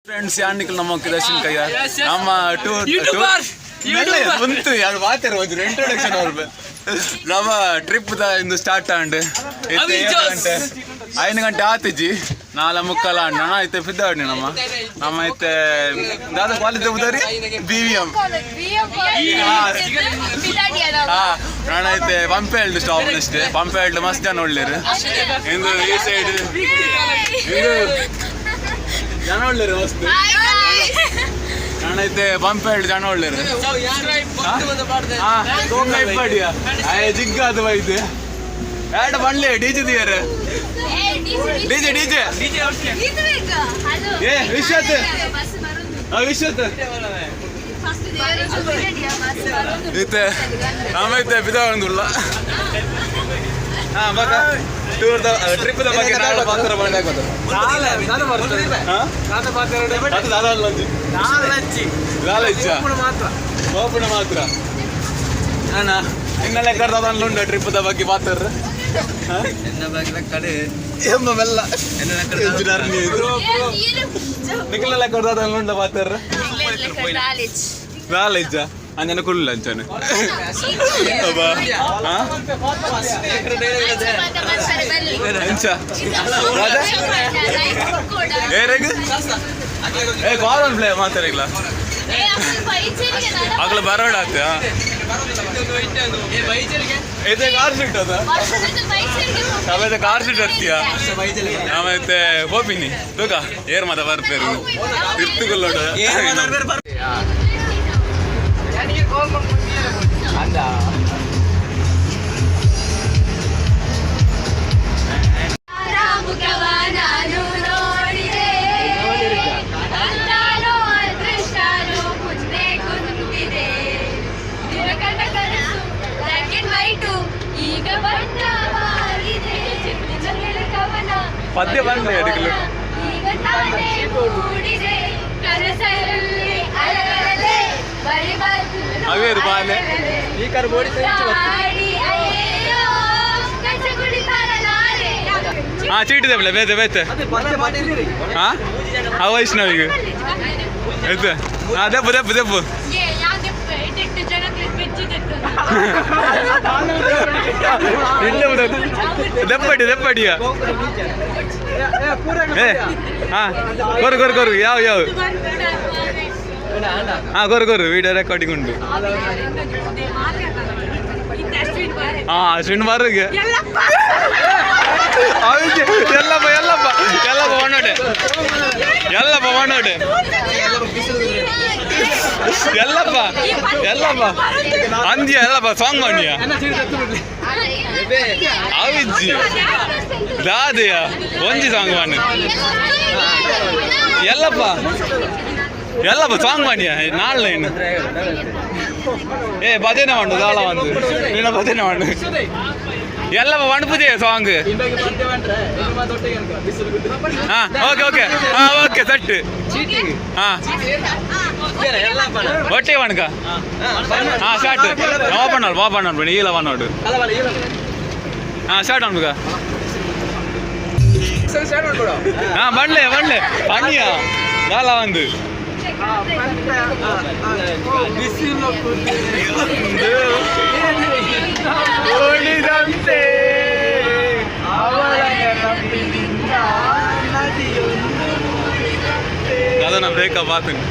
Friends, ಯಾನಿಕಲ್ ನಮ್ಮ ದರ್ಶನ್ ಕಯ್ಯ ನಮ್ಮ tour ಉಂತು ಯಾರು ಮಾತಾರ ಒಂದು ಇಂಟ್ರೊಡಕ್ಷನ್ ಅವ್ರು. ನಮ್ಮ ಟ್ರಿಪ್ the ಇಂದು ಸ್ಟಾರ್ಟ್ ಆಂಡ್. ಗಂಟೆ 5 ಗಂಟೆ ಆತಿಜಿ, 4:45 ಆಂಡ್. ನಾನು ಐತೆ ಫಿದ್ದಾಡಿ ನಮ್ಮ ನಮ್ಮ ಐತೆ ದಾದಾ ಕಾಲೇಜ್ ಬುದಾರಿ ಬಿ ವಿ ಎಂ. ಹಾ, ನಾನು ಐತೆ ಪಂಪೆಲ್ಡ್ ಸ್ಟಾಪ್ ಅಷ್ಟೇ. ಪಂಪೆಲ್ಡ್ ಮಸ್ತ್ ಜನ ಒಳ್ಳೇರು. ಇಂದು ಈ ಸೈಡ್ ಇಂದು ಜನ ಒಳ್ಳೇರು ಮಸ್ತ್. ನಾನೈತೆ ಪಂಪೆಲ್ಡ್ ಜನ ಒಳ್ಳೇರು. ಹಾ, ಇಪ್ಪಡಿಯ ಆಯ್ ಜಿಗ್ಗ ಅದು ಬೈದೆ ಎರಡು ಬಣ್ಲೆ ಡಿಜೆ ದಿಯರ್ ಡಿಜೆ ಡಿಜೆ. ಏ ವಿಶ್ವತ್, ಆ ವಿಶ್ವತ್ ಇತ್ತೆ ನಮ್ಮೈತೆ ಬಿದ ಒಂದುಲ್ಲ. ಹಾ, ಬಕ ಟೂರ್ the trip the ಬಗ್ಗೆ ನಾಳೆ ಪಾತ್ರ ಬಂಡೆ. ಹಾ, ಅದು ದಾದಾ ಲಂಚ್ ಲಾಲಜ್ಜ ಓಪನ್ ಮಾತ್ರ. ಅಣ್ಣ, ಇನ್ನೆಲ್ಲ ಕರ್ದ ಉಂಡ ಟ್ರಿಪ್ the ಬಗ್ಗೆ ಮಾತಾಡ್ರ. ಕಡೆ. ಎಮ್ಮ ಮೆಲ್ಲ ನಿಖಲೆಲ್ಲ ಕರ್ದ ಉಂಡ ಮಾತಾಡ್ರ. ಲಾಲಜ್ಜ ಅಂಜನ ಕುಲ್ಲ ಅಂಚನೆ ಅಬ್ಬಾ. ಹಾ, ಅಂಚ ರಾಜಾ ಏರೆಗ್ ಏ ಕಾಲ್ ಒನ್ ಪ್ಲೇ ಮಾತಾಡಿಲ್ಲ. ಆಗಲ ಬರೋಣ ಆತ. ಇದೆ ಕಾರ್ ಸೀಟ್ ಅದ. ಆಮೇಲೆ ಕಾರ್ ಸೀಟ್ ಹತ್ತಿಯ. ಆಮೇಲೆ ಹೋಪಿನಿ ತೂಕ ಏರ್ ಮಾತ ಬರ್ಪೇರು ತಿರ್ತುಕೊಳ್ಳೋಡು. ಮುಖವ ನಾನು ನೋಡಿದೆ, ಅಂದಾನೋ ಅದೃಷ್ಟನೋ ಮುಂದೆ ಕುಂತಿದೆ. ದಿನಕನ ಕನಸು ಬ್ಲ್ಯಾಕ್ ಅಂಡ್ ವೈಟು, ಈಗ ಬಣ್ಣ ಮಾರಿದೆ. ನಿಜಗಳ ಕವನ ಪದ್ಯ ಬಂದ್ಲೆ ಅಡಿಗಲು. ಈಗ ತಾನೇ ಮೂಡಿದೆ. ಕನಸಲ್ಲಿ ಅಲಗಲದೆ ಬರಿ ಬಂದು ಅವೇರು ಬಾಲೆ. ದಾಡಿ ಅಯ್ಯೋ ಕಚಗುಳಿ ತರಲಾರೆ. ಹಾ, ಚೀಟಿ ದೇವಲೆ ಬೇತೆ ಬೇತೆ. ಹಾ ಆ ವೈಷ್ಣವಿಗೆ ಆಯ್ತು. ಹಾ, ದೆಪ್ಪು ದೆಪ್ಪು ದೆಪ್ಪು. ಇಲ್ಲ, ದೆಪ್ಪಡಿ ದೆಪ್ಪಡಿಯ. ಏ ಹಾ, ಕೊರು ಕೊರು ಕೊರು. ಯಾವ ಯಾವ? ಹಾ, ಕೊರು ಕೊರು. ವಿಡಿಯೋ ರೆಕಾರ್ಡಿಂಗ್ ಉಂಟು. ಹಾ, ಅಶ್ವಿನ್ ಬಾರಿಗೆ ಎಲ್ಲಪ್ಪ ಎಲ್ಲಪ್ಪ ಎಲ್ಲಪ್ಪ ಒಣ್ಣೋಡೆ ಎಲ್ಲಪ್ಪ ಒಣ್ಣೋಡೆ ಎಲ್ಲಪ್ಪ ಎಲ್ಲಪ್ಪ ಅಂದ್ಯ ಎಲ್ಲಪ್ಪ ಸಾಂಗ್ ಮಾಡಿಯ ಅವಿಜ್ಜಿ ದಾದೆಯ ಒಂಜಿ ಸಾಂಗ್ ಮಾಡಿ. ಎಲ್ಲಪ್ಪ ಎಲ್ಲಪ್ಪ ಸಾಂಗ್ ಮಾಡಿಯ ನಾಳೆ ಲೈನ್. ಏ ಭಜನೆ ಮಾಡು ದಾಳ ಒಂದು ನಿನ್ನ ಭಜನೆ ಮಾಡು. ಎಲ್ಲಪ್ಪ ವಣಪುಜೆ ಸಾಂಗ್. ಹಾ, ಓಕೆ ಓಕೆ. ಹಾ, ಓಕೆ, ಸೆಟ್. ಹಾ, ಒಟ್ಟಿಗೆ ವಣಕ. ಹಾ, ಸ್ಟಾರ್ಟ್. ಓಪನ್ ಮಾಡು, ಓಪನ್ ಮಾಡು. ಈಲ ನೋಡು. ಹಾ, ಸ್ಟಾರ್ಟ್ ಅನ್ಬೇಕ. ಹಾ, ಬಣ್ಲೆ ಬಣ್ಲೆ ಬಣ್ಣಿಯ ದಾಲ ಒಂದು. ಓಡಿದಂತೆ ಅವಳ ನೆನಪಿನಿಂದ ನದಿಯೊಂದು. ಅದನ್ನ ಬ್ರೇಕಪ್ ಆತಂಗೆ.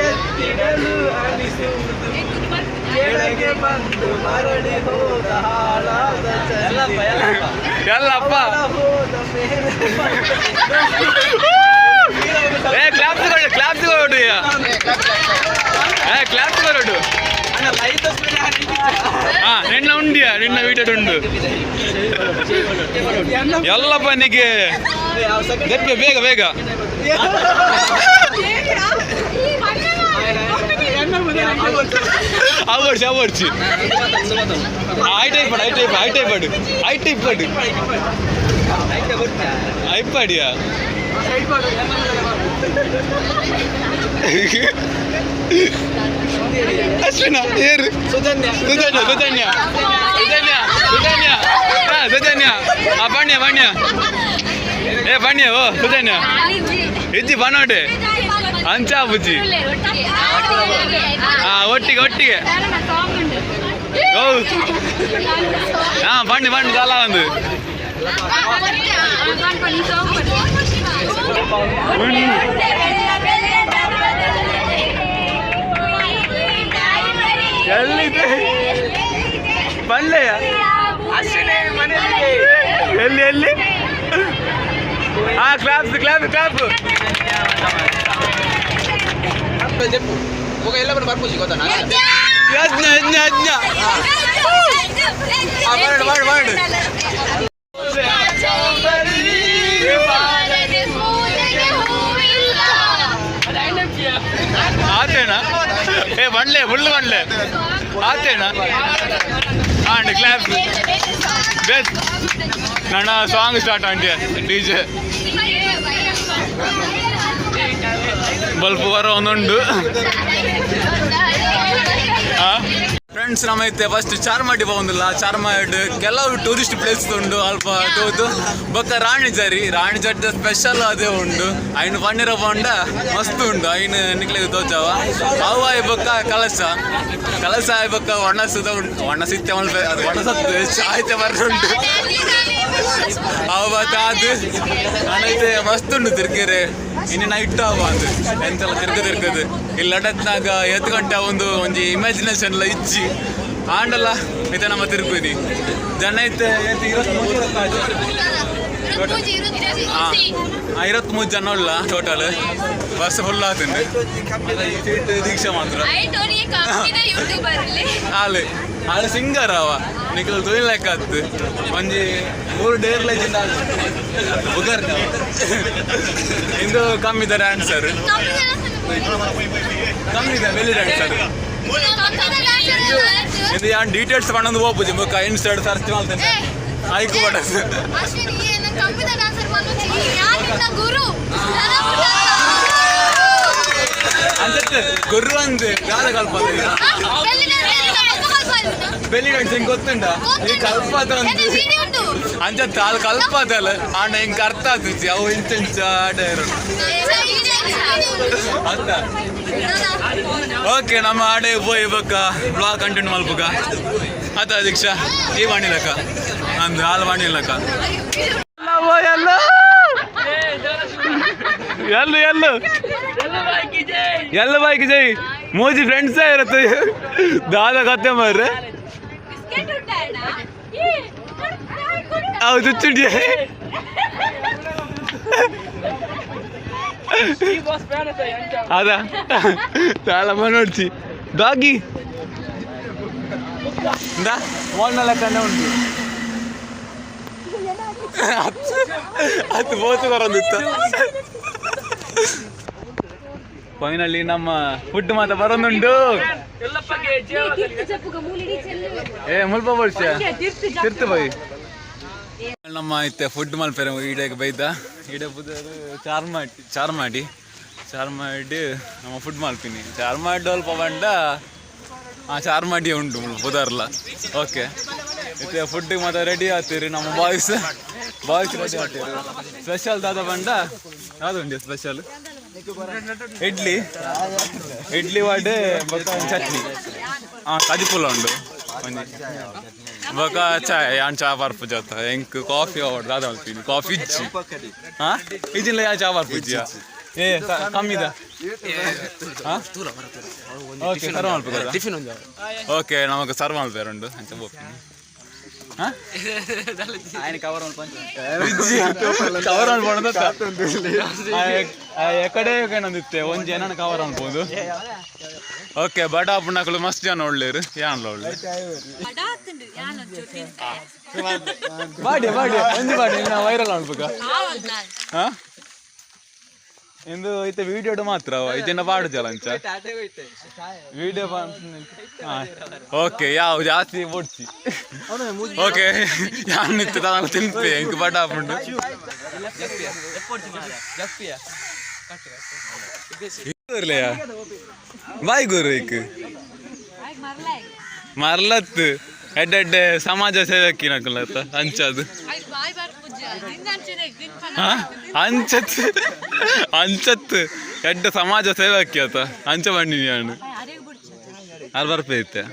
ಎತ್ತಿಡಲು ಅನಿಸುವುದು ಕೆಳಗೆ ಬಂದು ಮರಳಿ ಹೋದ ಹಾಳಾದ ಎಲ್ಲಪ್ಪ. ಹೋದ ಮೇಲೆ. ಏ ಕ್ಲಾಪ್ಸ್ ಕೊಡು, ಕ್ಲಾಪ್ಸ್ ಕೊಡು. ಏ ಕ್ಲಾಪ್ಸ್ ಕೊಡು. ಹಾ, ನಿನ್ನ ಉಂಡಿಯ ನಿನ್ನ ವೀಡಿಯೋ ಉಂಡು. ಎಲ್ಲಪ್ಪ ನಿಗೆ ದೆಪ್ಪೆ ಬೇಗ ಬೇಗ. ಅವರ್ಚಿ ಅವರ್ಚಿ. I type I type I type I type ಐಪಾಡಿಯಾ. Ashwina ಏರು. ಸುಧನ್ಯ ಸುಧನ್ಯ ಸುಧನ್ಯ ಸುಧನ್ಯ. ಬಣ್ಣ ಬಣ್ಣ ಏ ಬಣ್ಣ ಓ ಸುಜನ್ಯ ಇಜ್ಜಿ ಬನ್ನೋಡೆ ಅಂಚಾ ಬುಜ್ಜಿ. ಹಾ, ಒಟ್ಟಿಗೆ ಒಟ್ಟಿಗೆ. ಓ ಹಾ, ಬಣ್ಣಿ ಬಣ್ಣಿ ದಾಲ ಒಂದು. ಎಲ್ಲಿದೆ ಪಲ್ಲೆಯ? ಎಲ್ಲಿ ಎಲ್ಲಿ? ಹಾ, ಕ್ಲಾಪ್ ಕ್ಲಾಪ್ ಕ್ಲಾಪ್. ಯಜ್ಞ ಯಜ್ಞ ಯಜ್ಞ. ಮಾಡು ಮಾಡು ಮಾಡು. ಆತೇಣ? ಏ ಬಣ್ಲೆ ಫುಲ್ ಬಣ್ಲೆ ಆತೇಣ. And clap best. ನನ್ನ song start aunty. DJ bulb ಬರೋ ಒಂದುಂಡು. ಫ್ರೆಂಡ್ಸ್, ನಮ್ಮ ಇತ್ತೆ ಫಸ್ಟ್ ಚಾರ್ಮಾಡಿ ಪೋವೊಂದುಲ್ಲ. ಚಾರ್ಮಾಡಿ ಕೆಲವು ಟೂರಿಸ್ಟ್ ಪ್ಲೇಸ್ ಉಂಡು ಅಲ್ಪ ತೂದು ಬೊಕ್ಕ ರಾಣಿಜರಿ. ರಾಣಿಜರಿ ಸ್ಪೆಷಲ್ ಅದೇ ಉಂಡು. ಐನು ಪನ್ನೀರ ಪೋಂಡ ಮಸ್ತ್ ಉಂಡು. ಐನು ನಿಕ್ಲೆಗ್ ತೋಜಾವ. ಅವು ಆಯ್ ಬೊಕ್ಕ ಕಲಸ. ಕಲಸ ಆಯ್ ಬೊಕ್ಕ ಒಣಸದ ಉಂಟು. ಒಣಸ ಇತ್ತೆ ಮಲ್ಪೆ ಅದು ಒಣಸತ್ತು ಆಯ್ತೆ ಬರ್ರುಂಟು. ಅವು ಬತ್ತ ಅದು ನಾನೈತೆ ಮಸ್ತ್ ಉಂಡು ತಿರ್ಗೆರೆ. ಇನ್ನು ನೈಟ್ ಆವ ಅಂದು ಎಂತೆಲ್ಲ ತಿರ್ಗ ತಿರ್ಗದು ಇಲ್ಲಿ ಲಡತ್ನಾಗ ಎತ್ತು ಗಂಟೆ ಒಂದು ಒಂಜಿ ಇಮ್ಯಾಜಿನೇಷನ್ ಎಲ್ಲ ಇಜ್ಜಿ ಆಂಡಲ್ಲ. ಇತ್ತೆ ನಮ್ಮ ತಿರುಗುನಿ ಜನ ಐತೆ. 23 ಜನ ಉಳ್ಳ ಟೋಟಲ್. ಬಸ್ ಫುಲ್ ಆತುಂಡು. ಸೀಟ್ ದೀಕ್ಷಾ ಮಾತ್ರ. ಆಲು ಆಲು ಸಿಂಗರ್ ಅವ. ನಿಕಲ್ ತುಯಿ ಲೆಕ್ಕ ಆತು. ಒಂಜಿ ಮೂರು ಡೇರ್ ಲೆಜೆಂಡ್ ಆಲು ಬುಗರ್. ಇಂದು ಕಮ್ಮಿದ ಡ್ಯಾನ್ಸರ್, ಕಮ್ಮಿದ ಬೆಲ್ಲಿ ಡ್ಯಾನ್ಸರ್. ಇದು ಯಾನ್ ಡೀಟೇಲ್ಸ್ ಪಣ್ಣೊಂದು ಹೋಗ್ಬೋದು. ಬೊಕ್ಕ ಇನ್ಸ್ಟಾಡ್ ಸರ್ಚ್ ಮಾಡ್ತೇನೆ. ಆಯ್ಕು ಬಡಸ್. ಗುರು. ಅಂಚತ್ತೆ ಗುರು ಅಂದೆ ದಾದ ಕಲ್ಪ ಬೆಲ್ಲಿ ಡ್ಯಾನ್ಸ್ ಹಿಂಗ್ ಗೊತ್ತುಂಟ? ಈ ಕಲ್ಪದ ಅಂಚತ್ತೆ ಅದು ಕಲ್ಪದಲ್ಲ. ಆಂಡ ಹಿಂಗ್ ಅರ್ಥ ಆತಿಚ್ಚಿ ಅವು ಇಂಚ ಇಂಚ ಆಟ ಅಂತ. ಓಕೆ, ನಮ್ಮ ಆಡೆ ಪೋಯಿ ಬೊಕ್ಕ ಬ್ಲಾಗ್ ಕಂಟಿನ್ಯೂ ಮಲ್ಪುಗ. ಆತ ದೀಕ್ಷಾ, ಈ ವಾಣಿಲಕ್ಕ ಅಂದು ಹಾಲು ವಾಣಿಲಕ್ಕ. ಎಲ್ಲು ಎಲ್ಲು ಎಲ್ಲು ಎಲ್ಲ ಬೈಕ್ ಜೈ. ಮೋಜಿ ಫ್ರೆಂಡ್ಸ್ ಇರುತ್ತೆ. ದಾದ ಕತೆ ಮಾರ್ರೆ. ಹೌದು, ಚುಚ್ಚುಡಿ. ಅದ ತಾಳ ಮನೋಡ್ಚಿ ಡಾಗಿ ಇಂದ ಲೆಕ್ಕನೆ ಉಂಟು. ಅದು ಬೋತು ಬರೋದಿತ್ತು. ಫೈನಲಿ ನಮ್ಮ ಫುಡ್ ಮಾತ್ರ ಬರೋದುಂಟು. ಏ ಮುಲ್ಪ ವರ್ಷ ತಿರ್ತು ಬೈ. ನಮ್ಮ ಇತ್ತೆ ಫುಡ್ ಮಲ್ಪೆರೆ ಈಡೆಗೆ ಬೈದ. ಈಡೆ ಪುದರ್ ಚಾರ್ಮಾಡಿ. ಚಾರ್ಮಾಡಿ ಚಾರ್ಮಾಡಿ ನಮ್ಮ ಫುಡ್ ಮಲ್ಪಿನಿ. ಚಾರ್ಮಾಡಿ ಅಲ್ಪ ಬಂಡ. ಹಾಂ, ಚಾರ್ಮಾಡಿ ಉಂಟು ಪುದರ್ಲ. ಓಕೆ, ಇತ್ತೆ ಫುಡ್ ಮಾತ್ರ ರೆಡಿ ಆಗ್ತೀರಿ. ನಮ್ಮ ಬಾಯ್ಸ್ ಬಾಯ್ಸ್ ರೆಡಿ ಆಗ್ತೀರಿ. ಸ್ಪೆಷಲ್ ದಾದ ಬಂಡ ಯಾವ್ದು ಉಂಟು ಸ್ಪೆಷಲ್? ಇಡ್ಲಿ. ಇಡ್ಲಿ ವಡೆ ಬೊಕ್ಕ ಚಟ್ನಿ. ಹಾಂ, ಕಜಿಪುಲ ಉಂಡು ಒಂಜಿ. ಬೊಕ್ಕ ಚಾಯ್. ಯಾನ್ ಚಾ ಪರ್ಪು ಜೊತೆ ಎಂಕ್ ಕಾಫಿ ಅವಡ್ ದಾದ ಮಲ್ಪಿನಿ. ಕಾಫಿ ಇಜ್ಜಿ. ಹಾಂ, ಇಜಿಲ್ಲ ಯಾ ಚಾ ಪರ್ಪುಜ್ಜಿಯಾ? ಏ ಕಮ್ಮಿದ. ಓಕೆ, ಸರ್ವ್ ಮಲ್ಪು. ಟಿಫಿನ್ ಒಂದು. ಓಕೆ, ನಮಕ್ ಸರ್ವ್ ಮಲ್ಪೆರೆ ಉಂಡು. ಅಂಚ ಪೋಪಿನಿ. ಕವರ್. ಕವರ್ ಅನ್ಬೋದು. ಎಕಡೆ ಏನಂದಿತ್ತೆ ಒಂಜಿ ಏನನ ಕವರ್ ಅನ್ಬೋದು. ಓಕೆ, ಬಡ ಪುಣ್ಣಕುಲು ಮಸ್ತ್ ಜನ ಒಳ್ಳೇರು. ಯಾನ್ಲ ಒಳ್ಳೆ. ಬಾಡಿ ಬಾಡಿ ಒಂಜಿ ಬಾಡಿ. ಇನ್ನ ವೈರಲ್ ಅನ್ಬೇಕ. ಹಾ, ಇಂದು ಇತ್ತೆ ವಿಡಿಯೋಡು ಮಾತ್ರ ಇದನ್ನ ಪಾಡುಜಲ ಅಂಚ ವಿಡಿಯೋ. ಓಕೆ, ಯಾವ ಜಾಸ್ತಿ ಬೋಡ್ಚಿ. ಓಕೆ, ಯಾನ್ ಇತ್ತು ತಾನು ತಿನ್ಪೆ. ಇಂಕ್ ಬಡ ಉಂಟು ಇರ್ಲೆಯಾ ಬಾಯ್ ಗುರು. ಇಕ್ ಮರ್ಲತ್ ಎಡ್ಡೆ ಎಡ್ಡೆ ಸಮಾಜ ಸೇವಕಿನಕುಲತ್ತ ಅಂಚದು. ಅಂಚತ್ ಅಂಚತ್ ಎಡ್ಡ ಸಮಾಜ ಸೇವಕಿ ಆತ ಅಂಚ ಬಂಡಿನಿ ನಾನು ಅರ್ ಬರ್ಪೆ ಇತ್ತೆ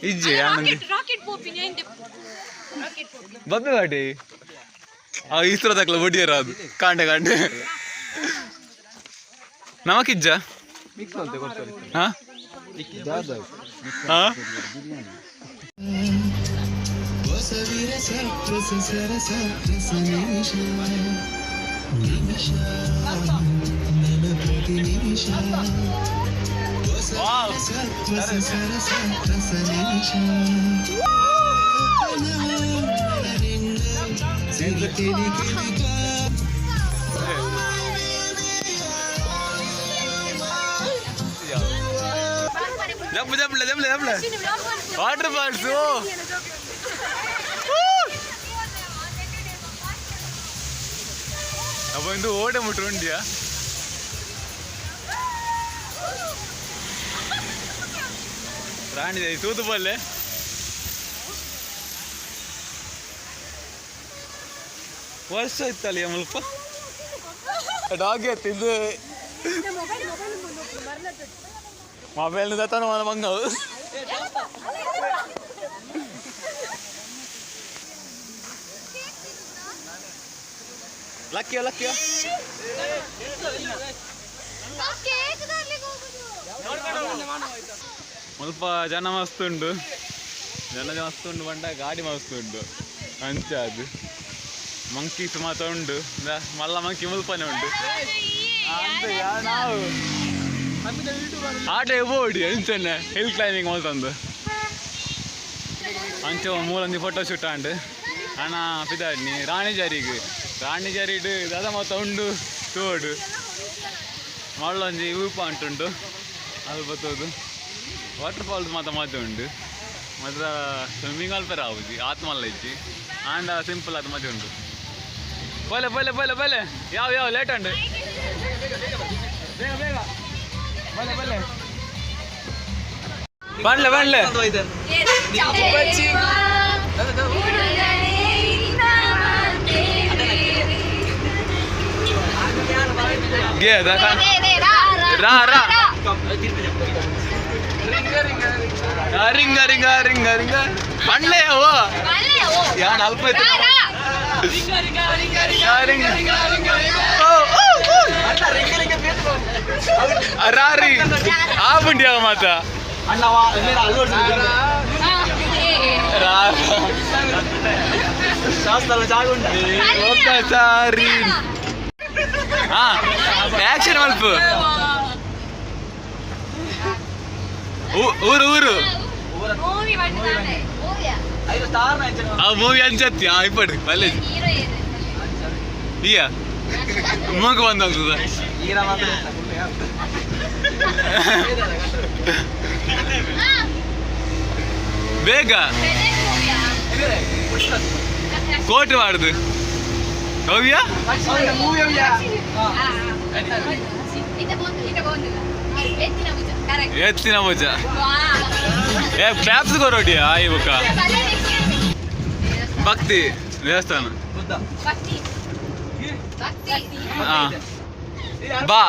ಇಜ್ಜಿ ಬಬ್ಬೆ ಬಾಟಿ ಆ ಈಸ್ತ್ರ ತಕ್ಲ ಬೊಡಿಯರ ಅದು ಕಾಂಡೆ ಕಾಂಡೆ ನಮಕಿಜ್ಜ ಹಾ ಹಾ ಜಂಪ್ ಜಂಪ್ಲೆ ಜಂಪ್ಲೆ ಜಂಪ್ಲೆ ವಾಟರ್ ಫಾಲ್ಸ್ ಅಪ್ಪ ಇಂದು ಓಡೆ ಮುಟ್ಟು ಉಂಡಿಯಾ ರಾಣಿ ತೂತು ಬಲ್ಲೆ ವರ್ಷ ಇತ್ತಲ್ಲ ಮುಲ್ಪ ಡಾಗ್ ಇದು ಮೊಬೈಲ್ ತನ ಮಂಗ ಲಕ್ಕಿಯ ಲಕ್ಕಿಯ ಮುಲ್ಪ ಜನ ಮಸ್ತ್ ಉಂಡು ಜನ ಮಸ್ತ್ ಉಂಡು ಬಂಡ ಗಾಡಿ ಮಸ್ತ್ ಉಂಡು ಅಂಚ ಅದು ಮಂಕೀಸ್ ಮಾತ್ರ ಉಂಡು ಮಲ್ಲ ಮಂಕಿ ಮುಲ್ಪನೆ ಉಂಡು ನಾವು ಆಟ ಬೋಡಿ ಅಂಚನೆ ಹಿಲ್ ಕ್ಲೈಂಬಿಂಗ್ ಮಲ್ತಂದು ಅಂಚ ಮೂಲೊಂದು ಫೋಟೋ ಶೂಟ್ ಆಂಡ್ ಅಣ್ಣ ಪಿದಾಡ್ನಿ ರಾಣಿ ಜಾರಿಗೆ ರಾಣಿ ಜಾರಿಡ್ ದಾದ ಮಾತ ಉಂಡು ತೋಡು ಮಳ್ಳೊಂಜಿ ವ್ಯೂ ಪಾಯಿಂಟ್ ಉಂಡು ಅಲ್ಲಿ ಬತ್ತೋದು ವಾಟರ್ ಫಾಲ್ಸ್ ಮಾತ ಮಜಾ ಉಂಡು ಮಾತ್ರ ಸ್ವಿಮ್ಮಿಂಗ್ ಅಲ್ಪರ ಆವುಜಿ ಆತ್ಮಲ್ಲ ಇಜ್ಜಿ ಆಂಡ ಸಿಂಪಲ್ ಅದು ಮಜಾ ಉಂಡು ಬಲೆ ಬಲೆ ಬಲೆ ಬಲೆ ಯಾವ ಯಾವ ಲೇಟ್ ಉಂಡು ಬೇಗ ಬೇಗ ಬಲೆ ಬಲೆ ಬನ್ಲೆ ಬನ್ಲೆ ರಾ ರಾ ರಿಂಗ ರಿಂಗ ರಿಂಗ ರಿಂಗ ಬನ್ಲೆ ಓ ಯಾನ್ ಅಲ್ಪ ರಾರಿ ಆ ಬಂಡಿ ಮಾತ ಸಾರಿ ಹಾ ಆಕ್ಷನ್ ಮಲ್ಪ ಊರು ಊರು ಆ ಮೂವಿ ಅಂಚತ್ತಿ ಆ ಇಪ್ಪಡು ಬಲ್ಲೆ ಈಯ ಮೂಗು ಬಂದಂತದ ಬೇಗ ಕೋಟೆ ಮಾಡುದು ಹೋಗಿಯಾ ಎತ್ತಿನ ಮಜ ಏ ಕ್ಲಾಪ್ಸ್ ಕೊರೋಡಿಯಾ ಇವಕ ಭಕ್ತಿ ದೇವಸ್ಥಾನ ಹಾ ಬಾ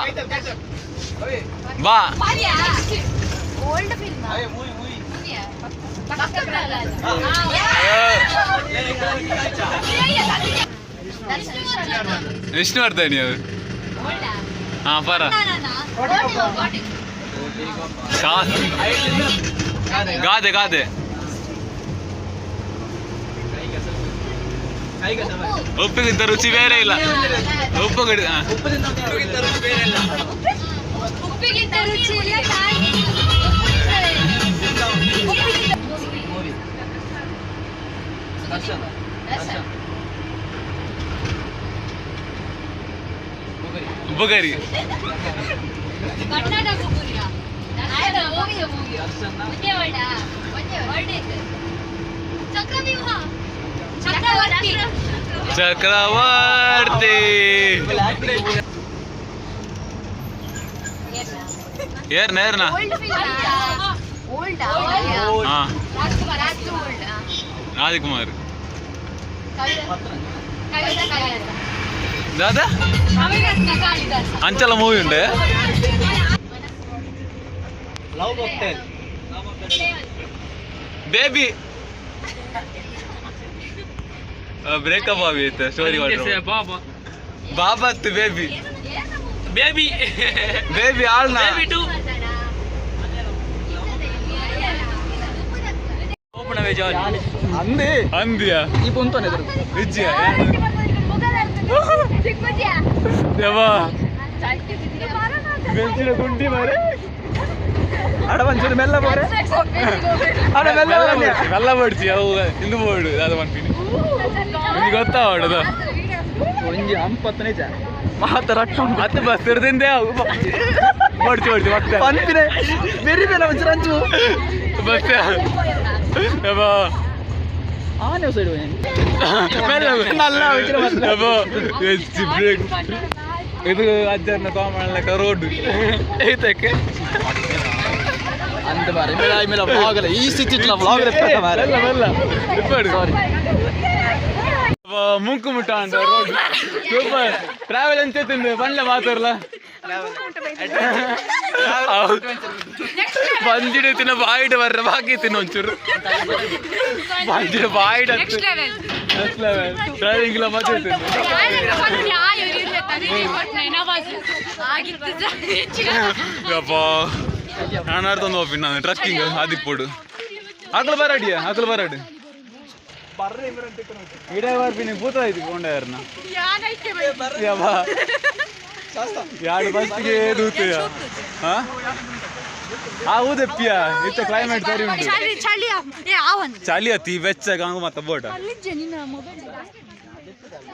ಬಾ ಓಲ್ಡ್ ಫಿಲ್ಮ್ ವಿಷ್ಣುವರ್ಧನಿ ಅವರು ಹಾ ಪರ ಗಾದೆ ಗಾದೆ ಉಪ್ಪಿಗಿಂತ ರುಚಿ ಬೇರೆ ಇಲ್ಲ ಉಪ್ಪು ಉಪ್ಪಿಗಿಂತ ರುಚಿ ಇಲ್ಲ ಬುಗರಿ ಕರ್ನಾಟಕ ಚಕ್ರವ್ಯೂಹ ಚಕ್ರವರ್ತಿ ಚಕ್ರವರ್ತಿ ಏರ್ನ ಏರ್ನ ಓಲ್ಡ್ ಹಾ ರಾಜ್ಕುಮಾರ್ ರಾಜಕುಮಾರ್ ದಾದಾ ಅಂಚಲ ಮೂವಿ ಉಂಡೆ. Love cocktail. Baby breakup ಆಗಿ ಸ್ಟೋರಿ. ಬಾಬಾ. ಬಾಬತ್ ಬೇಬಿ. ಬೇಬಿ. ಬೇಬಿ ಆಳ್ನ. ಬೇಬಿ ಟು ಓಪನ್ ಅವೇ ಜಾಲಿ. ಅಂದೆ. ಅಂದ್ಯಾ? ಈ ಪೊಂತಾನೆ ಎದುರು. ವಿಜ್ಯ ಯವ್ವ, ಬೆಂಚಿನ ಗುಂಡಿ ಮಾರೆ. ಅಡ ಒಂಚೂರು ಮೆಲ್ಲ ಬೋರೆ, ಅಡ ಮೆಲ್ಲ ಬೋರೆ. ಮೆಲ್ಲ ಬಡ್ಚಿ ಅವು ಇಂದು ಬೋರ್ಡು ಅದು ಪನ್ಪಿನಿ, ನಿಮಗೆ ಗೊತ್ತಾ ಹೊಡದು? ಒಂಜಿ ಅಂಪತ್ತು ನಿಜ ಮಾತ ರಟ್ಟು. ಮತ್ತೆ ಬಸ್ ಇರ್ದಿಂದೆ ಬಡ್ಚಿ ಬಡ್ಚಿ ಮತ್ತೆ. ಪನ್ಪಿನೆ ಬೆರಿ ಬೇನ ಒಂಚೂರು ಅಂಚು. ಬಸ್ ಯವ್ವ. ಆನೆ ಸೈಡ್. ಮೆಲ್ಲ. ನಲ್ಲ ಒಂಚೂರು ಮತ್ತೆ. ಯವ್ವ, ಹೆಚ್ಚು ಬ್ರೇಕ್ ಇದು ಅಜ್ಜರ್ನ ಕಾಮನ್ ರೋಡ್ ಐತಕ್ಕೆ. ಅಂದ ಮಾರೆ ಮೇಲ ಮೇಲೆ ವ್ಲಾಗ್ ಅಲ್ಲ ಈ ಸ್ಥಿತಿ ಇట్లా ವ್ಲಾಗ್ ರೆಪ್ಪ ಮಾರೆ. ಮೆಲ್ಲ ಮೆಲ್ಲ ಇಪ್ಪಡು. ಸಾರಿ. ಮುಂಕು ಮುಟ್ಟ ಅಂತ ರೋಡ್. ಸೂಪರ್ ಟ್ರಾವೆಲ್ ಅಂತ ತಿಂದು ಬಂಡ್ಲೆ ಮಾತಾಡ್ಲ ಬಂದಿಡು ತಿನ್ನ ಬಾಯಿಡ್ ಬರ್ರ ಬಾಕಿ ತಿನ್ನ ಒಂಚೂರು ಬಂದಿಡು ಬಾಯಿಡ್. Next level. Next level driving ಎಲ್ಲ ಮಜಾ ಇತ್ತು. ಯಪ್ಪ, ನಾನು ಆಡ್ತೊಂದು ಹೋಗ್ತೀನಿ. ನಾನು ಟ್ರಕ್ಕಿಂಗ್ ಆದಿಪ್ಪೋಡು ಆಕಳ ಬರಾಡಿಯ ಆಕಳ ಬರಾಡು ಇಡೇ ಬರ್ತೀನಿ ಭೂತ ಆಯ್ತು ಕೊಂಡಾರನ. ಯವ್ವ, ಎರಡು ಬಸ್ಸಿಗೆ ದೂತೆಯ ಹಾ ಆ ಊದೆಪ್ಪಿಯ ಇತ್ತ ಕ್ಲೈಮೇಟ್ ಸರಿ ಉಂಟು. ಚಳಿ ಏ ಆವನ್. ಚಳಿ ಅತಿ ಬೆಚ್ಚ ಗಂಗು ಮತ್ತೆ ಬೋಟ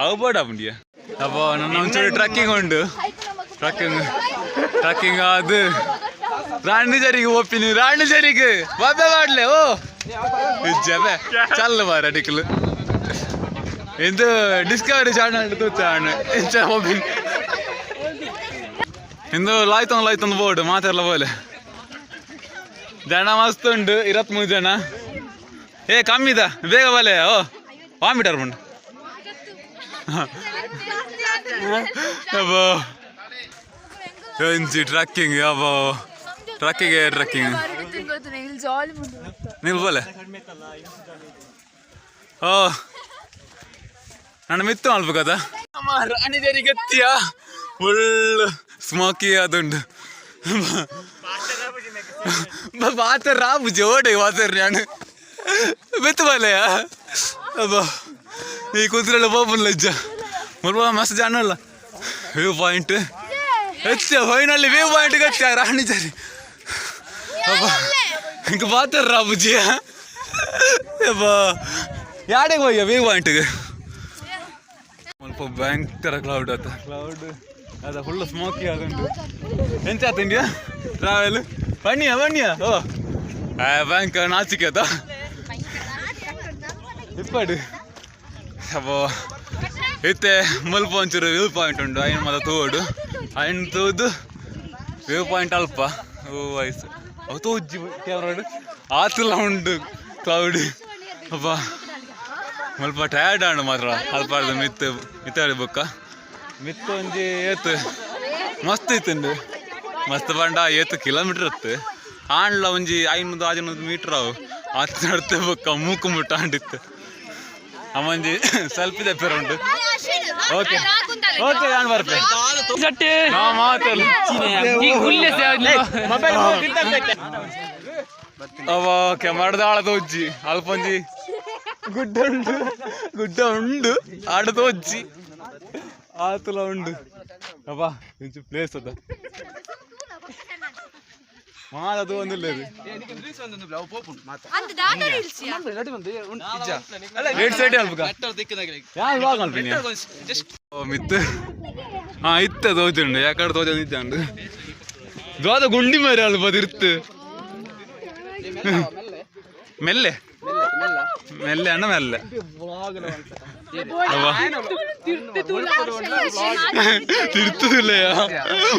ಅವು ಬೋಟ ಪುಂಡಿಯ. ಅಪ್ಪ, ನನ್ನ ಒಂಚೂರು ಟ್ರಕ್ಕಿಂಗ್ ಉಂಟು. ಟ್ರಕ್ಕಿಂಗ್ ಟ್ರಕ್ಕಿಂಗ್ ಅದು ರಾಣಿಜರಿಗೆ ಒಪ್ಪಿನಿ ರಾಣಿಜರಿಗೆ ಬಾಬೆ ಮಾಡ್ಲೆ ಓ ಇಜ್ಜೆ ಚಲ್ಲ ಬಾರ ಟಿಕ್ಲು ಇದು ಡಿಸ್ಕವರಿ ಚಾನಲ್ ತೂತಾಣ ಇಂಚ ಒಪ್ಪಿನಿ ಇಂದು ಲಾಯ್ತೊಂದು ಲಾಯ್ತೊಂದು ಬೋರ್ಡ್ ಮಾತಾಡಲ ಬೋಲೆ. ಜನ ಮಸ್ತ್ ಉಂಟು, 23 ಜನ. ಏ ಕಮ್ಮಿದ ಬೇಗ ಬಲೆ ಓ ವಾಮಿಟರ್ ಉಂಟು. ಅಬ್ಬೋ, ಎಂಚಿ ಟ್ರಕ್ಕಿಂಗ್? ಅಬ್ಬೋ, ಟ್ರಕ್ಕಿಂಗ್ ಟ್ರಕ್ಕಿಂಗ್ ನಿಲ್ ಬೋಲೆ. ಓ ನನ್ನ ಮಿತ್ತು ಮಲ್ಪಕದ ರಾಣಿಜರಿ ಗತ್ತಿಯ ಫುಲ್ ಸ್ಮೋಕಿ ಅದುಂಡು. ಬಾತರ್ ರಾಬುಜಿ ಓಡೆ ವಾತರ್ ನಾನು ಮೆತ್ತು ಬಲೆಯ. ಅಬ್ಬ, ಈ ಕುದುರೆಲ್ಲ ಪೋಪುಲ್ಲ ಇಜ್ಜ ಮುಲ್ಪ ಮಸ್ತ್ ಜನ ಅಲ್ಲ. ವ್ಯೂ ಪಾಯಿಂಟ್ ಹೆಚ್ಚ ಫೈನಲಿ ವ್ಯೂ ಪಾಯಿಂಟ್ ಗಚ್ಚ ರಾಣಿಜರಿ. ಅಬ್ಬ, ಇಂಕ ಬಾತರ್ ರಾಬುಜಿ. ಅಬ್ಬ, ಯಾಡೆಗೆ ಹೋಯ್ಯ ವ್ಯೂ ಪಾಯಿಂಟ್ಗೆ? ಸ್ವಲ್ಪ ಭಯಂಕರ ಕ್ಲೌಡ್ ಆತ ಕ್ಲೌಡ್ ಅದ ಫುಲ್ ಸ್ಮೋಕಿ ಆದುಂಟು. ಎಂಚ ಆತ ಇಂಡಿಯಾ ಟ್ರಾವೆಲ್? ಬನ್ನಿಯ ಬನ್ನಿಯ. ಓ ಆ ಭಯಂಕರ ನಾಚಿಕೆ ಆತ ಇಪ್ಪಡು. ಅಬ್ಬೋ, ಇತ್ತೆ ಮುಲ್ಪ ಒಂಚೂರು ವ್ಯೂ ಪಾಯಿಂಟ್ ಉಂಟು. ಐನ್ ಮತ ತೋಡು ಐನ್ ತೂದು ವ್ಯೂ ಪಾಯಿಂಟ್ ಅಲ್ಪ. ಓ ಐಸ್ ಅವು ತೋಜ್ಜಿ ಕ್ಯಾಮ್ರಾ ಆತುಲ ಉಂಟು ಕ್ಲೌಡ್. ಅಬ್ಬ, ಮುಲ್ಪ ಟಯರ್ಡ್ ಆಂಡ್ ಮಾತ್ರ ಅಲ್ಪ ಮಿತ್ತು ಮಿತ್ತಾಡಿ ಬೊಕ್ಕ ಮಿತ್ತು ಒಂಜಿ ಏತ್ ಮಸ್ತ್ ಇತ್ತುಂಡು. ಮಸ್ತ್ ಪಂಡ ಏತ್ ಕಿಲೋಮೀಟರ್ ಇತ್ತು ಆಂಡ್ಲ ಒಂಜಿ 500 600 ಮೀಟರ್ ಅವು ಆತ್ ನಡ್ತೆ ಬೊಕ್ಕ ಮೂಕು ಮುಟ್ಟ ಆಂಡಿತ್ತು. ಅಮ್ಮಂಜಿ ಸೆಲ್ಫಿ ತೆಪ್ಪೆರ ಉಂಟು. ಓಕೆ ಓಕೆ, ನಾನು ಬರ್ತೆ. ನಾ ಮಾತಲ್ಲ. ಅವ ಕೆಮರ್ದಾಳ ತೋಜ್ಜಿ ಅಲ್ಪ ಒಂಜಿ ಗುಡ್ಡ ಉಂಟು, ಗುಡ್ಡ ಉಂಡು ಆಡ ತೋಜ್ಜಿ ಆತುಲ ಉಂಡು. ಅಪ್ಪ, ಇಂಚು ಪ್ಲೇಸ್ ಅದ ಮಾತ ಒಂದಿಲ್ಲ. ರೇಟ್ ಸೈಡ್ ಅಲ್ಪ ಯಾರು ಬ್ಲಾಗ್ ಮಲ್ಪಿನಿ ಮಿತ್ತು. ಹಾ ಇತ್ತ ತೋಜುಂಡು ಯಾಕಡೆ ತೋಜ ನಿಜ ದ್ವಾದ ಗುಂಡಿ ಮಾರಿ ಅಲ್ಪ ತಿರ್ತು ಮೆಲ್ಲೆ ಮೆಲ್ಲೆ ಅಣ್ಣ ಮೆಲ್ಲೆ. ತಿರ್ತದಿಲ್ಲ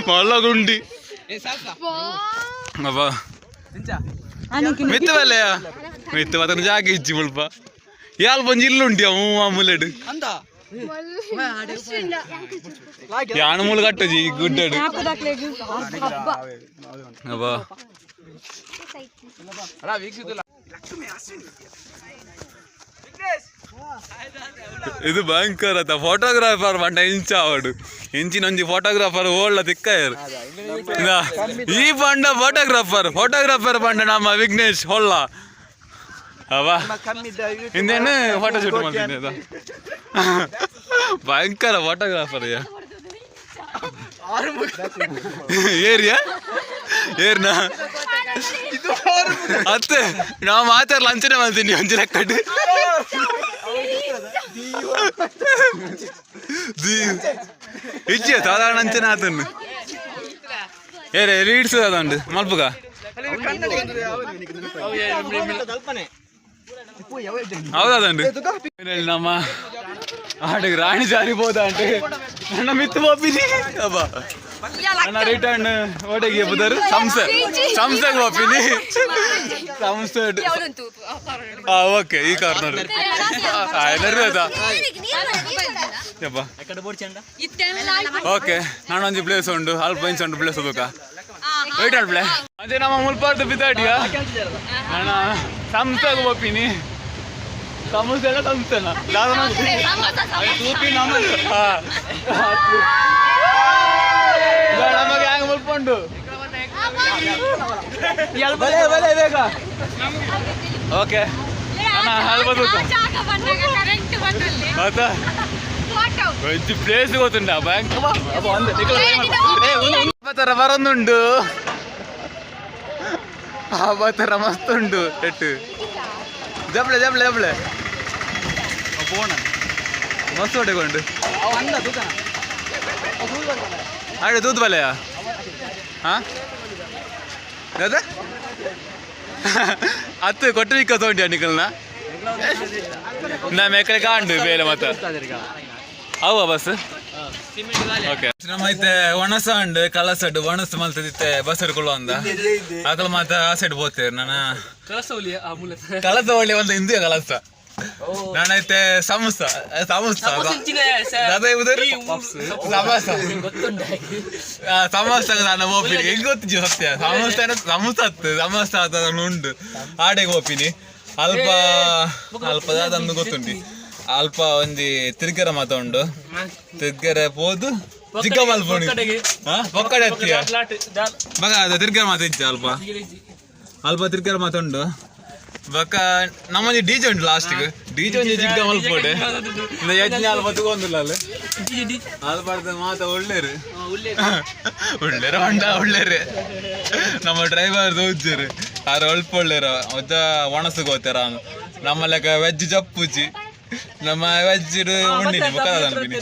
ಮಲ್ಲ ಗುಂಡಿ. ಅಬ್ಬ, ಮಿತ್ತು ಬಲ್ಲೆಯ ಮಿತ್ತು ಮಾತ್ರ ಜಾಗ ಇಜ್ಜಿ ಮುಲ್ಪ. ಯಾಲ್ ಒಂಜಿ ಇಲ್ಲುಂಟಿ ಅವು ಮಾಮೂಲೆಡ್ ಯಾನು ಮೂಲ ಕಟ್ಟುಜಿ ಗುಡ್ಡಡು. ಅಬ್ಬಾ. ಇದು ಭಯಂಕರ ಆತ ಫೋಟೋಗ್ರಾಫರ್ ಬಂಡ ಇಂಚ ಅವಡು ಇಂಚಿನ ಒಂಜಿ ಫೋಟೋಗ್ರಾಫರ್ ಓಳ್ಳ ತಿಕ್ಕಯರು. ಈ ಬಂಡ ಫೋಟೋಗ್ರಾಫರ್ ಫೋಟೋಗ್ರಾಫರ್ ಬಂಡ ನಮ್ಮ ವಿಘ್ನೇಶ್ ಹೊಳ್ಳ ಅವ ಹಿಂದೇನು ಫೋಟೋ ಶೂಟ್ ಮಾಡ್ತೀನಿ. ಅದು ಭಯಂಕರ ಫೋಟೋಗ್ರಾಫರ್. ಏರಿಯಾ ಏರ್ನಾ ಅತ್ತೆ ನಾವು ಮಾತಾಡ ಲಂಚನೆ ಮಾಡ್ತೀನಿ ಒಂಜಿ ಲೆಕ್ಕಟ್ಟು ಇಜ್ಜಿ ಸಾಧಾರಣ ಅಂಚನೆ ಆತನ್ನು ಏರೆ ರೀಡ್ಸ್ ಅದಂಡು ಮಲ್ಪುಗ. ಹೌದಾದಂಡು ನಮ್ಮ ಆಟಕ್ಕೆ ರಾಣಿ ಜಾರಿ ಬೋದ ಅಂಟು ನನ್ನ ಮಿತ್ತು ಪೋಪಿನಿ. ಅಬ್ಬ ನನ್ನ ರಿಟರ್ನ್ ಓಟೆಗೆ ಬುದರು ಸಂಸ ಸಂಸಗ್ ಪೋಪಿನಿ ಸಂಸ. ಹಾ ಓಕೆ, ಈ ಕಾರ್ನರ್ ಎಲ್ಲರೂ ಆಯ್ತಾ? ಯಪ್ಪ. ಓಕೆ, ನಾನೊಂಜಿ ಪ್ಲೇಸ್ ಉಂಡು ಅಲ್ಪ ಇಂಚ ಉಂಡು ಪ್ಲೇಸ್ ಹೋಗ್ಬೇಕಾ? ವೆಯ್ಟ್ ಆಡ್ಪ್ಲೆ ಅದೇ ನಮ್ಮ ಮುಲ್ಪಾರ್ದು ಬಿದ್ದಾಡಿಯ. ನಾನು ಸಂಸಗ್ ಪೋಪಿನಿ. ಸಮೋಸ ಎಲ್ಲ ಸಂಸನ. ನಮಗೆ ಹ್ಯಾಂಗ ಮುಲ್ಪುಂಡು ಬಲೆ ಬಲೆ ಬೇಗ. ಓಕೆ, ಅಣ್ಣ ಅಲ್ಪ ಆತ ಒಂಜಿ ಪ್ಲೇಸ್ ಗೊತ್ತುಂಡ ಬ್ಯಾಂಕ್ ತರ ಬರೊಂದುಂಡು. ಆ ತರ ಮಸ್ತ್ ಉಂಡು ಎಟ್ಟು ಜಬ್ಳೆ ಜಬ್ಳೆ ಜಬ್ಳೆ ಪೋಣ ಮಸ್ತ್ ಹೊಡೆಕೊಂಡು ಆಡೆ ತೂತು ಬಲೆಯ. ಹಾ ದಾದ ಅತ್ತು ಕೊಟ್ಟರಿಕ್ಕ ತೋಂಡಿ ನಿಕಲ್ನ ನಾ ಮೇಕಲೆ ಕಾಂಡು ಬೇಲೆ ಮತ್ತ ಅವ ಬಸ್. ಓಕೆ, ನಮ್ಮ ಐತೆ ಒಣಸ ಉಂಡು ಕಲಸಡ್ ಒಣಸ್ ಮಲ್ತದಿತ್ತೆ ಬಸ್ ಹಿಡ್ಕೊಳ್ಳೋ ಅಂದ ಆಕಲ ಮಾತ ಆ ಸೈಡ್ ಹೋಗ್ತೇವೆ. ನಾನು ಕಲಸ ಒಳ್ಳೆ ಒಂದು ಹಿಂದೆ ಕಲಸ ನಾನೈತೆ ಸಮೋಸ ಸಮೋಸ ಸಮೋಸ ಸಮೋಸ ನಾನು ಹೋಗ್ತೀನಿ. ಹೆಂಗ್ ಗೊತ್ತಿಜ್ಜಿ ಸತ್ಯ ಸಮೋಸ ಸಮೋಸ ಹತ್ತು ಸಮೋಸ ಅದನ್ನು ಉಂಡು ಆಡೆಗೆ ಹೋಗ್ತೀನಿ. ಅಲ್ಪ ಅಲ್ಪ ದಾದಂದು ಗೊತ್ತುಂಟಿ. ಅಲ್ಪ ಒಂಜಿ ತಿರ್ಗೆರೆ ಮಾತ ಉಂಡು. ತಿರ್ಗೆರೆ ಪೋದು ಜಿಗ್ಗ ಮಲ್ಪುಣಿ ಪೊಕ್ಕಡೆ ಹತ್ತಿಯ ಮಗ ಅದ ತಿರ್ಗೆರೆ ಮಾತ ಇಜ್ಜ. ಅಲ್ಪ ಅಲ್ಪ ತಿರ್ಗೆರೆ ಮಾತ ಉಂಡು. ಬೊಕ್ಕ ನಮ್ಮೊಂಜಿ ಡಿಜೆ ಉಂಟು ಲಾಸ್ಟಿಗೆ. ಡಿಜೆ ಒಂಜಿ ಜಿಗ್ಗ ಮಲ್ಪೋಡೆ ಯಜ್ಞ ಅಲ್ಪ ತಗೊಂದಿಲ್ಲ ಅಲ್ಲಿ ಅಲ್ಪ ಮಾತ ಒಳ್ಳೇರು ಒಳ್ಳೇರು ಹೊಂಡ ಒಳ್ಳೇರು. ನಮ್ಮ ಡ್ರೈವರ್ ದೋಜ್ಜರು ಆರು ಅಲ್ಪ ಒಳ್ಳೇರು ಒದ್ದ ಒಣಸು ಗೋತಾರ. ನಮ್ಮ ಲೆಕ್ಕ ವೆಜ್ ಜಪ್ಪುಜಿ. ನಮ್ಮ ವೆಜ್ ಉಂಡಿನಿ ಬೊಕ್ಕ ಅನ್ಪಿನಿ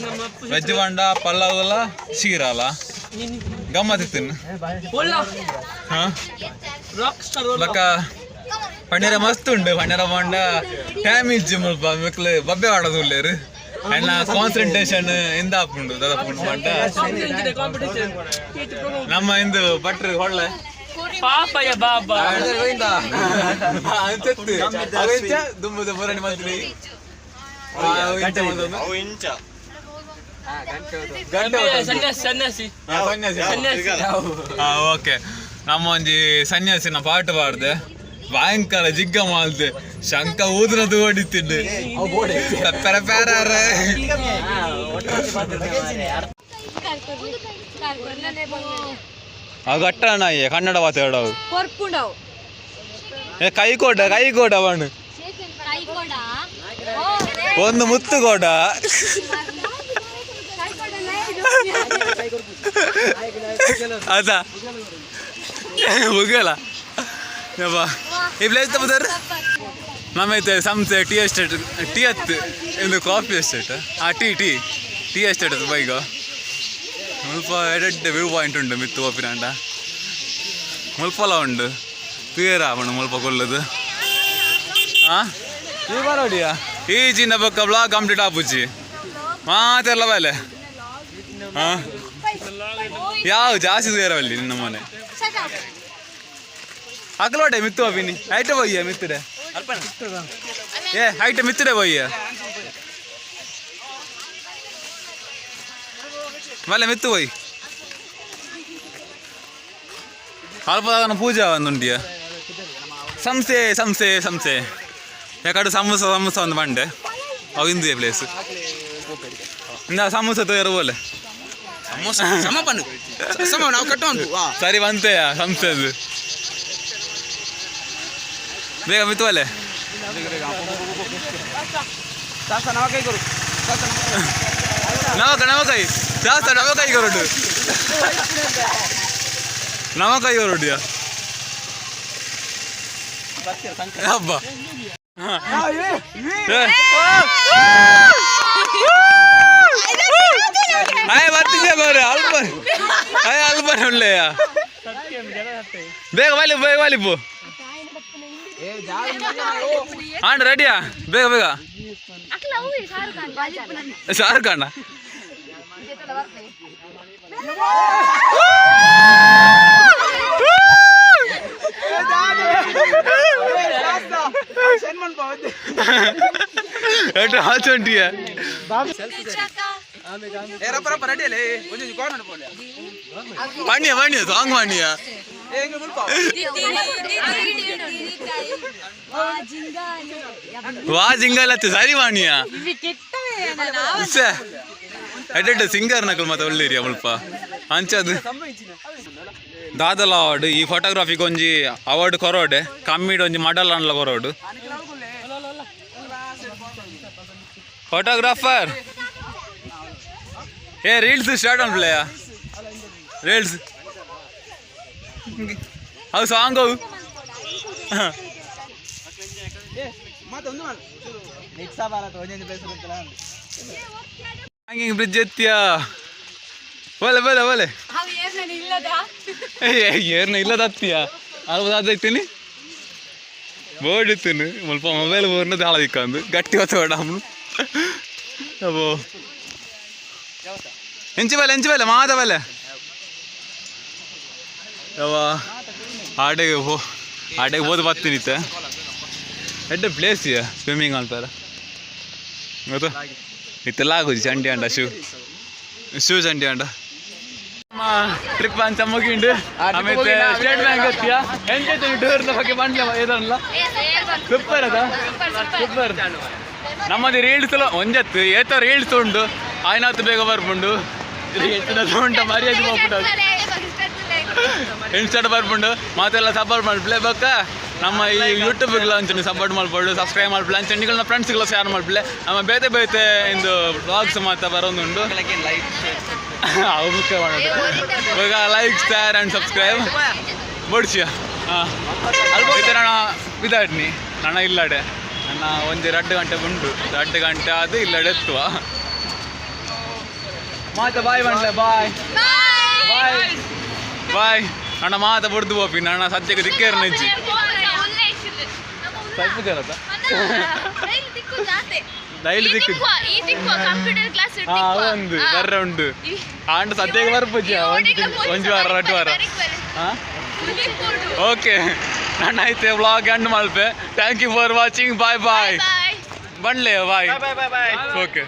ವೆಜ್ ಬಂಡ ಪಲ್ಲವಲ್ಲ ಶೀರಾಲ ಗಮ್ಮತ್ ಇತ್ತು. ಹಾ ಬೊಕ್ಕ ಪಣ್ಣೀರ ಮಸ್ತ್ ಉಂಡು. ಪಣ್ಣೀರ ಪಂಡ ಟೈಮ್ ಇಜ್ಜಿ ಮುಲ್ಪ ಮೆಕ್ಲು ಬಬ್ಬೆ ಆಡೋದು ಉಲ್ಲೇರು. ಅಣ್ಣ ಕಾನ್ಸಂಟ್ರೇಷನ್ ಇಂದ ಆಪುಂಡು ದಾದ ಪಂಡ ನಮ್ಮ ಇಂದು ಭಟ್ರು ಹೊಳ್ಳೆ ಪಾಪಯ್ಯ ಬಾಬಾ. ದುಂಬುದ ಪುರಾಣಿ ಮಂತ್ರಿ ಸನ್ಯಾಸಿ. ಓಕೆ, ನಮ್ಮ ಒಂಜಿ ಸನ್ಯಾಸಿನ ಪಾಠ ಪಾಡ್ದೆ ಭಯಂಕರ ಜಿಗ್ಗ ಮಾಲ್ದೆ ಶಂಕ ಊದ್ರದು ಹೊಡಿತಿದ್ದೆ ಪೆರ ಪೆರ. ಅವು ನಾಯಿ ಕನ್ನಡ ಮಾತಾಡವು. ಏ ಕೈ ಕೊಡ ಕೈ ಕೊಡ ಅವನು ಒಂದು ಮುತ್ತು ಕೊಡ. ಅದ ಮುಗಲ ಯಪ್ಪ ಈ ಪ್ಲೇಸ್ ತಪ್ಪದಾರ ನಮ್ಮೈತೆ ಸಂಸ್ಥೆ ಟೀ ಎಸ್ಟೇಟ್ ಟೀ ಹತ್ತು ಇದು ಕಾಫಿ ಎಸ್ಟೇಟ್ ಆ ಟೀ ಟೀ ಟೀ ಎಸ್ಟೇಟ್ ಬೈಗ ಮುಲ್ಪ ಎಡೆಡ್ಡೆ ವ್ಯೂ ಪಾಯಿಂಟ್ ಉಂಡು ಮಿತ್ತು ಪೋಪಿನಾಂಡ ಮುಲ್ಪಲ ಉಂಡು ತೂಯರ ಆಪುಂಡು ಮುಲ್ಪ ಕೊಲ್ಲದು. ಆ ಈ ಬರೋಡಿಯಾ ಈ ಚಿನ್ನ ಬೊಕ್ಕ ಬ್ಲಾಗ್ ಕಂಪ್ಲೀಟ್ ಆಪುಜಿ ಮಾತೆಲ್ಲ ಬಲೆ. ಹಾಂ ಯಾವ ಜಾಸ್ತಿ ತೂಯರ ಅಲ್ಲಿ ನಿನ್ನ ಮನೆ ಅಕಲೋಟೆ ಮಿತ್ತು ಅಪಿನಿ ಐಟ ಹೋಗಿಯ ಮಿತ್ತುಡೆ ಏ ಹೈಟ್ ಮಿತ್ತಡೆ ಪೋಯ್ಯ ಮಲ್ಲ ಮಿತ್ತು ಪೋಯ್ ಅಲ್ಪ ಪೂಜಾ ಒಂದುಂಡಿಯ ಸಂಸೆ ಸಂಸೆ ಸಂಸೆ ಯಾಕಡೆ ಸಮೋಸ ಸಮೋಸ ಒಂದು ಬಂಡೆ ಅವು ಇಂದಿಯ ಪ್ಲೇಸ್ ಇಂದ ಸಮೋಸ ತಯಾರು ಬೋಲೆ ಸಮೋಸ ಸಮ ಪಣ್ಣು ಸಮ ನಾವು ಕಟ್ಟೋಣ ಸರಿ ಬಂತೆಯ ಸಂಸೆದು ಬೇಗ ಮಿತ್ತುವಲೆ ನವಕ ನವಕೈ ಜಾಸ್ತಿ ನವಕೈ ಕೊರಡು ನವಕೈ ಕೊರಡಿಯ ಹಬ್ಬ ಅಯ್ಯ ಬರ್ತಿದ್ಯಾ ಬರ್ರಿ ಅಲ್ಪ ಅಯ್ಯ ಅಲ್ಪ ಒಳ್ಳೆಯ ಬೇಗ ವಾಲಿ ಬೇಗ ವಾಲಿಪು ಆಂಡ್ ರೆಡಿಯಾ ಬೇಗ ಬೇಗ ಶಾರುಖ್ ಅಣ್ಣ ಆಚೊಂಟಿಯ ಪಾಣಿಯ ಪಾಣಿಯ ಸಾಂಗ್ ಪಾಣಿಯ ವಾ ಜಿಂಗಲ್ ಅತ್ತೆ ಸರಿ ವಾಣಿಯ ಎಡ್ಡೆಡ್ ಸಿಂಗರ್ ನಕಲ್ ಮತ್ತೆ ಒಳ್ಳೆರಿ ಮುಲ್ಪ ಅಂಚದು ದಾದಲ ಅವಾರ್ಡ್ ಈ ಫೋಟೋಗ್ರಫಿಗೆ ಒಂಜಿ ಅವಾರ್ಡ್ ಕೊರೋಡೆ ಕಮ್ಮಿಡ್ ಒಂಜಿ ಮಡಲ್ ಅನ್ಲ ಕೊರೋಡು ಫೋಟೋಗ್ರಾಫರ್ ಏ ರೀಲ್ಸ್ ಸ್ಟಾರ್ಟ್ ಅನ್ಪ್ಲೆಯ ರೀಲ್ಸ್ ಅವು ಸಾಂಗ್ ಅವು ಹ್ಯಾಂಗಿಂಗ್ ಬ್ರಿಡ್ಜ್ ಎತ್ತಿಯ ಬೋಲೆ ಬೋಲೆ ಬೋಲೆ ಏರ್ನ ಇಲ್ಲದ ಹತ್ತಿಯ ಅಲ್ವ ಅದಾಯ್ತೀನಿ ಬೋರ್ಡ್ ಇತ್ತೀನಿ ಮುಲ್ಪ ಮೊಬೈಲ್ ಬೋರ್ನ ದಾಳ ಇಕ್ಕಂದು ಗಟ್ಟಿ ಹೊತ್ತ ಅವನು ಅಬ್ಬೋ ಎಂಚಿ ಬಲೆ ಎಂಚಿ ಬಲೆ ಮಾದ ಬಲೆ ಯವ್ವ ಆಡೆಗೆ ಹೋ ಆಡೆಗೆ ಹೋದ್ ಬರ್ತೀನಿ ಎಡ್ಡೆ ಪ್ಲೇಸ್ ಇಯ ಸ್ವಿಮ್ಮಿಂಗ್ ಅಂತಾರೆ ಗೊತ್ತು ಇತ್ತೆಲ್ಲ ಆಗೋದು ಚಂಡಿ ಅಂಡ ಶಿವ್ ಶಿವ್ ಚಂಡಿ ಅಂಡ ಟ್ರಿಪ್ ಅಂತ ಮುಗಿಂಡು ಆಮೇಲೆ ಸ್ಟೇಟ್ ಬ್ಯಾಂಕ್ ಹತ್ತಿಯ ಎಂತ ಟೂರ್ನ ಬಗ್ಗೆ ಬಂಡ್ಲ ಏದಲ್ಲ ಸೂಪರ್ ಅದ ಸೂಪರ್ ನಮ್ಮದು ರೀಲ್ಸ್ ಎಲ್ಲ ಒಂಜತ್ತು ಏತ ರೀಲ್ಸ್ ಉಂಡು ಆಯ್ನಾತು ಬೇಗ ಬರ್ಪುಂಡು ಉಂಟ ಮರ್ಯಾದೆ ಹೋಗ್ಬಿಟ್ಟು ಇನ್ಸ್ಟಾಟ್ ಬರ್ಪುಂಡು ಮಾತೆಲ್ಲ ಸಪೋರ್ಟ್ ಮಾಡ್ಪ್ಲೆ ಬಕ್ಕ ನಮ್ಮ ಈ ಯೂಟ್ಯೂಬ್ಗಳ ಅಂಚನೆ ಸಪೋರ್ಟ್ ಮಾಡ್ಬೋದು ಸಬ್ಸ್ಕ್ರೈಬ್ ಮಾಡ್ಪ್ಲೆ ಅಂಚನೆ ಫ್ರೆಂಡ್ಸ್ಗಳ ಶೇರ್ ಮಾಡ್ಪ್ಲೆ ನಮ್ಮ ಬೇತೆ ಬೇತೆ ಇಂದು ಬ್ಲಾಗ್ಸ್ ಮಾತ ಬರೋದುಂಡು ಅವು ಮುಖ್ಯ ಮಾಡೋದು ಇವಾಗ ಲೈಕ್ ಶೇರ್ ಆ್ಯಂಡ್ ಸಬ್ಸ್ಕ್ರೈಬ್ ಬಡ್ಸಿಯ ಹಾಂ ಅಲ್ಪ ನಾನು ಇದಾಡ್ನಿ ನನ್ನ ಇಲ್ಲಡೆ ನನ್ನ ಒಂದು 2 ಗಂಟೆ ಉಂಟು 2 ಗಂಟೆ ಅದು ಇಲ್ಲಡೆ ಎತ್ತುವ ಮಾತ ಬಾಯ್ ಬಂಡ್ಲೆ ಬಾಯ್ ಬಾಯ್ ಬಾಯ್ ನನ್ನ ಮಾತ ಬಡ್ದು ಹೋಪಿ ನನ್ನ ಸದ್ಯಕ್ಕೆ ದಿಕ್ಕೇರ್ ನೆಂಚಿ ಸ್ವಲ್ಪ ಜನ ಡೈಲಿ ದಿಕ್ಕು ಹಾ ಒಂದು ಬರ್ರ ಉಂಟು ಆಂಡ್ ಸದ್ಯಕ್ಕೆ ಬರ್ಪುಜಿ ಒಂಜಿ ವಾರ 2 ವಾರ ಹಾಂ ಓಕೆ ನಾನು ಆಯ್ತು vlog and Malpe. Thank you for watching. Bye bye. ಬಂಡ್ಲೆ bye. Okay.